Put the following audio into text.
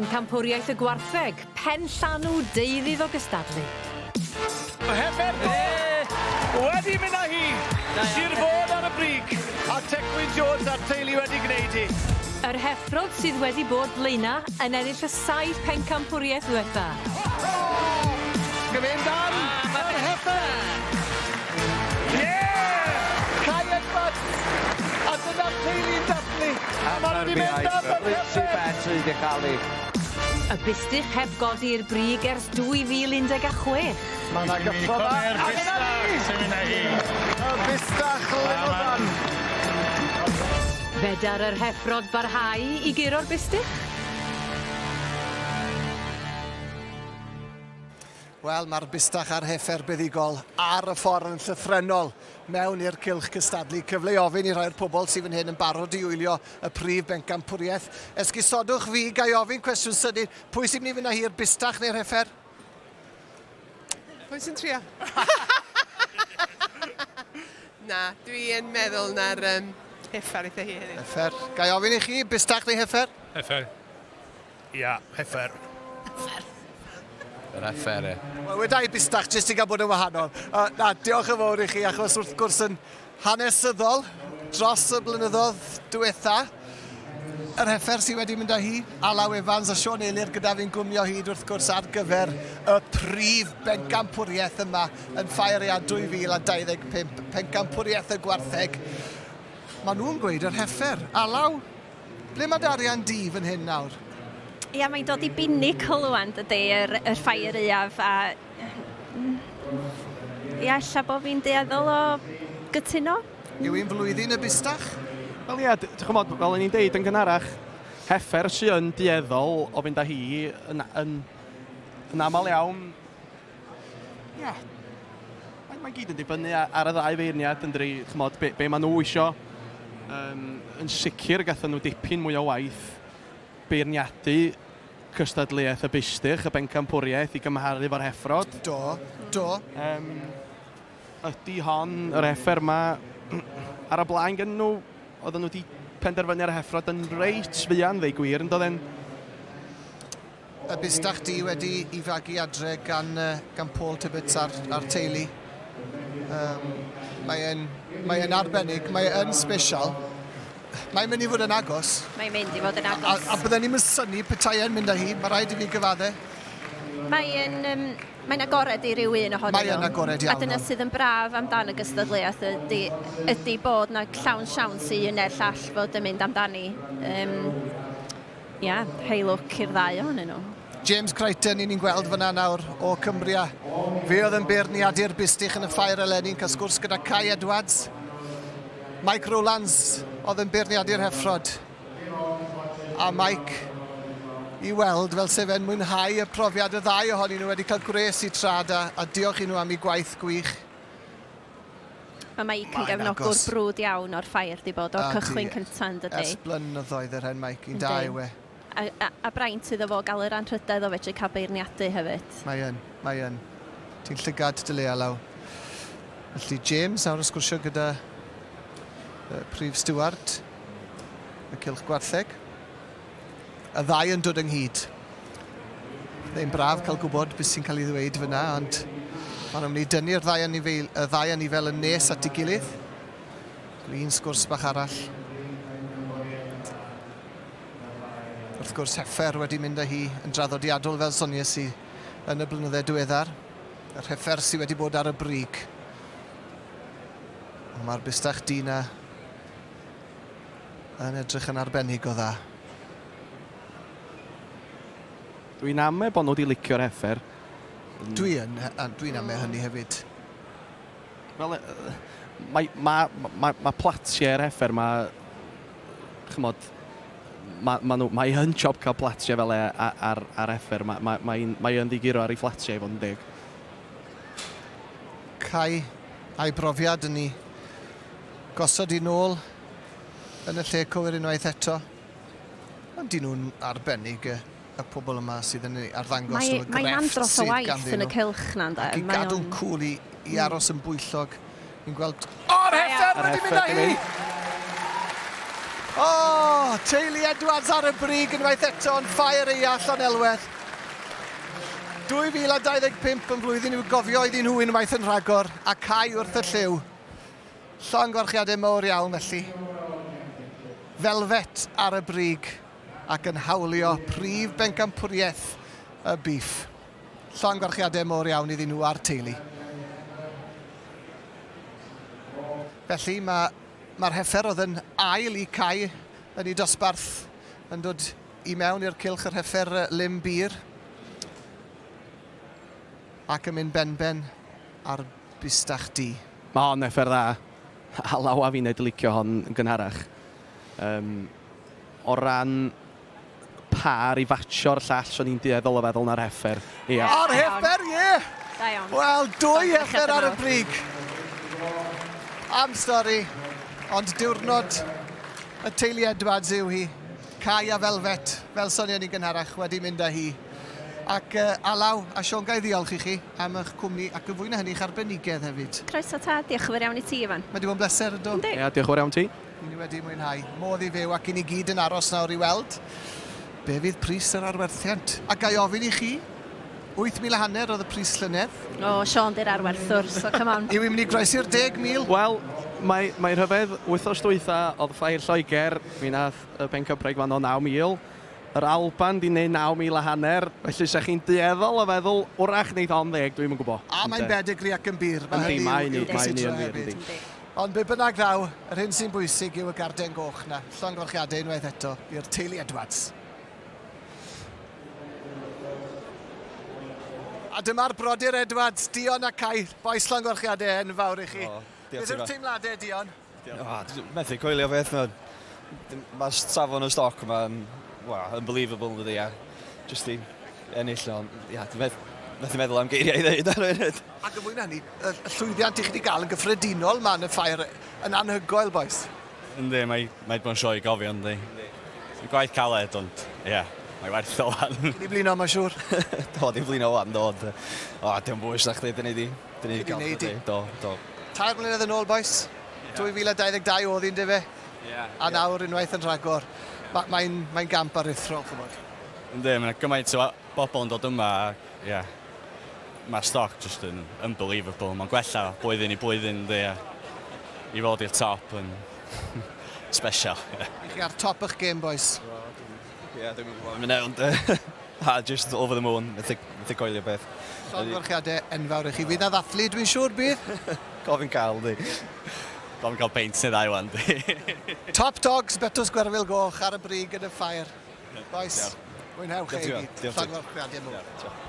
Pencampwriaeth y gwartheg, pen llanw deuddydd o gystadlu. Heffer Goch wedi mynd â hi! Sir Fôn ar y brig, a Tecwyn Jones a'r teulu wedi gwneud hi. Yr heffrod sydd wedi bod blaena yn ennill y saith pencampwriaeth ddiwetha. Gyfe'n dan yr heffer! Ie! Cai Edwards! A dyna'r teulu'n dathlu! A maen nhw wedi mynd am yr heffer! Y bustych heb godi i'r brig ers 2016. Mae 'na gyffro 'ma. A dyna ni! Y bustach Leodan! Fedar yr heffrod barhau i guro'r bustych? Wel, mae'r bustach a'r heffer buddugol ar y ffordd yn llythrennol mewn i'r cylch cystadlu. Cyfle i ofyn i rhai o'r pobl sydd fan hyn yn barod i wylio y prif bencampwriaeth. Esgusodwch fi, ga i ofyn cwestiwn sydyn. Pwy sy'n mynd i fynd â hi'r bustach neu'r heffer? Pwy sy'n trio? Na, dwi yn meddwl na'r um, heffer eitha hi heddiw. Heffer. Ga i ofyn i chi, bustach neu heffer? Heffer. Ia, heffer. Heffer. Yr heffer, ie. Wel, weda i bistach jyst i gael bod yn wahanol. Uh, na, diolch yn fawr i chi, achos wrth gwrs yn hanesyddol dros y blynyddoedd diwetha, yr heffer sydd wedi mynd â hi, Alaw Evans a Siôn Eilir gyda fi'n gwmio hyd wrth gwrs ar gyfer y prif bencampwriaeth yma yn Ffair Aeaf 2025, pencampwriaeth y gwartheg. Maen nhw'n gweud yr heffer. Alaw, Ble mae dy arian di fan hyn nawr? Ia, mae'n dod i binicl ŵan, dydy, yr, yr ffair aeaf, a... Ia, ella bod fi'n dueddol o gytuno. Yw hi'n flwyddyn y bustach? Wel ia, d- ch'mod, fel o'n i'n deud yn gynharach, heffer sy yn dueddol o fynd â hi yn, yn, yn aml iawn. Ia, mae, mae gyd yn dibynnu ar y ddau feirniad yn dri, ch'mod, be, be maen nhw isio. Um, yn sicr, gathen nhw dipyn mwy o waith beirniadu cystadleuaeth y bustych, y bencampwriaeth, i gymharu efo'r heffrod. Do, do. Um, ydy hon, yr heffer yma, ar y blaen gen nhw, oedden nhw wedi penderfynu ar y heffrod yn reit fuan, ddeu gwir, yn doedden? Y bustach di wedi i fagu adre gan, uh, gan Paul Tibbets a'r, a'r teulu. Um, mae e'n mae e'n arbennig, mae e'n special. Mae'n mynd i fod yn agos. Mae'n mynd i fod yn agos. A, a, a bydden ni'n synnu petai e'n mynd â hi, mae rhaid i fi gyfadde. Mae'n um, mae'n agored i ryw un ohonyn nhw. Mae'n agored iawn. A dyna sydd yn braf amdan y gystadleuaeth ydy, ydy bod na llawn siawns i un neu'r llall fod yn mynd amdani. Um, Ia, hei lwc i'r ddau ohonyn nhw. James Crichton, i ni'n gweld fyna nawr o Cumbria. Fe oedd yn beirniadu'r bustych yn y ffair eleni, yn cael sgwrs gyda Kai Edwards. Mike Rowlands oedd yn beirniadu'r heffrod. A Mike i weld fel sef e'n mwynhau y profiad y ddau ohonyn nhw wedi cael gwres i trad a, a diolch i nhw am eu gwaith gwych. Mae Mike yn gefnogwr brwd iawn o'r ffair 'di bod o'r cychwyn cynta yn dydi? Ers blynyddoedd yr hen Mike, un da yw e. A, a, a braint iddo fo gael yr anrhydedd o fedru cael beirniadu hefyd. Mae yn, mae yn. Ti'n llygad dy le, Alaw. Felly James nawr yn sgwrsio gyda uh, prif stiward y Cylch Gwartheg. Y ddau yn dod ynghyd. Mae'n braf cael gwybod beth sy'n cael ei ddweud fyna, ond maen nhw'n mynd i dynnu'r ddau anifeil, y ddau anifel yn nes at ei gilydd. Un sgwrs bach arall. Wrth gwrs, heffer wedi mynd â hi yn draddodiadol fel sonies i yn y blynydde diweddar. Yr heffer sydd wedi bod ar y brig. Ond mae'r bustach du 'na yn edrych yn arbennig o dda. Dwi'n ame bod nhw wedi licio'r heffer. Dwi yn, dwi'n ame hynny hefyd. Wel, mae, mae, mae, mae platiau'r heffer, mae, chymod, mae, mae, nhw, mae yn job cael platiau fel e ar, ar heffer. Mae, mae, mae, mae yn ddiguro ar ei fflatiau i fod yn deg. Cai a'i brofiad yn ei gosod i nôl yn y lle cywir unwaith eto. Ond dyn nhw'n arbennig y, y pobl yma sydd yn ei arddangos Mae, nhw, y mae'n grefft andros o sydd waith ganddyn yn y nhw. cylch na, ynde? Ac i Mae gadw'n o'n- cŵl i, i aros yn bwyllog. Ni'n gweld... O, yr heffer Yr wedi mynd â heffer 'di hi! mynd. O, oh, teulu Edwards ar y brig unwaith eto yn ffair eia Llanelwedd. 2025 yn flwyddyn i'w gofio iddyn nhw unwaith yn rhagor, a Cai wrth y llyw. Llongyfarchiadau mawr iawn felly. Velvet ar y brig ac yn hawlio prif bencampwriaeth y bîff. Llongyfarchiadau mawr iawn iddyn nhw a'r teulu. Felly mae mae'r heffer oedd yn ail i Cai yn ei dosbarth yn dod i mewn i'r cylch yr heffer lim bir ac yn mynd benben ar bustach du. Mae hon effer dda. Alaw a finne 'di licio hon yn gynharach. Yym, o ran pâr i fatsio'r llall, 'swn i'n dueddol o feddwl na'r heffer. Ia. A'r heffer, ie! Da iawn. Wel, dwy heffer ar y brig. Am stori, ond diwrnod y teulu Edwards yw hi. Cai a Velvet, fel sonion ni gynharach, wedi mynd â hi. Ac uh, Alaw a Siôn, ga i ddiolch i chi am eich cwmni ac yn fwy na hynny, eich arbenigedd hefyd. Croeso tad, diolch yn fawr iawn i ti, Ifan. Mae wedi bod yn bleser, ynddo? Yndi. Ia, diolch yn fawr iawn ti. Ni wedi mwynhau. Modd i fyw ac i ni gyd yn aros nawr i weld be fydd pris yr arwerthiant. A ga i ofyn i chi, 8,000 a hanner oedd y pris llynedd. O, Siôn di'r arwerthwr, so come on. Yw i'n mynd i groesi'r 10,000? Wel, mae, mae rhyfedd, wythnos dwytha oedd Ffair Lloegr, mi nath y Pencampwraig fan o 9,000. Yr Alban di neud 9,000 a hanner, felly 'sa chi'n dueddol o feddwl, wrach neith hon ddeg, dwi'm yn gwbo. A mae'n bedigri ac yn bur, mae hynny i'w gysidro hefyd. Ond be bynnag ddaw, yr hyn sy'n bwysig yw y garden goch 'na. Llongyfarchiadau unwaith eto i'r teulu Edwards. A dyma'r brodyr Edwards, Dion a Kai. Bois, llongyfarchiadau enfawr i chi. Beth yw'r teimladau, Dion? O, dwi methu coelio beth mae... Mae safon y stoc yma'n, well, unbelievable yn dydi, a jyst i ennill o'n, ia, dwi'n meth, methu meddwl am geiriau i ddeud ar y funud. Ac yn fwy na hynny, y llwyddiant i chi wedi gael yn gyffredinol ma yn y ffair yn anhygoel, bois. Yndi, mae mae 'di bod yn sioe i gofio, yndi. Gwaith caled, ond ie, yeah, mae werth o wan. Chi 'di blino, mae'n siŵr. Do, di blino wan, do, ond, o, dim bwys na chdi, dyn ni di, dyn ni di gael. Di Do, do. Tair mlynedd yn ôl, bois. 2022 oedd hi'n dyfe? Ie. A nawr unwaith yn rhagor. Mae'n mae, mae gamp aruthrol, chymod. Yndi, mae'n gymaint o bobl yn dod yma, ie. Yeah. Mae'r stoc just yn unbelievable. Mae'n gwella blwyddyn i blwyddyn, yndi, a i fod i'r top yn special. Yeah. I chi ar top eich gêm, bois. Ie, yeah, dwi'n gwybod mynd ond ha, just over the moon, methu, methu coelio beth. Llongyfarchiadau enfawr i chi. Fydd na ddathlu, dwi'n siŵr bydd. Gofyn cael, di. Gofyn cael peint neu ddau wan, di. Top dogs, Betws Gwerfyl Goch ar y brig yn y ffair. Bois, mwynhewch e i gyd. Llongyfarchiadau mawr.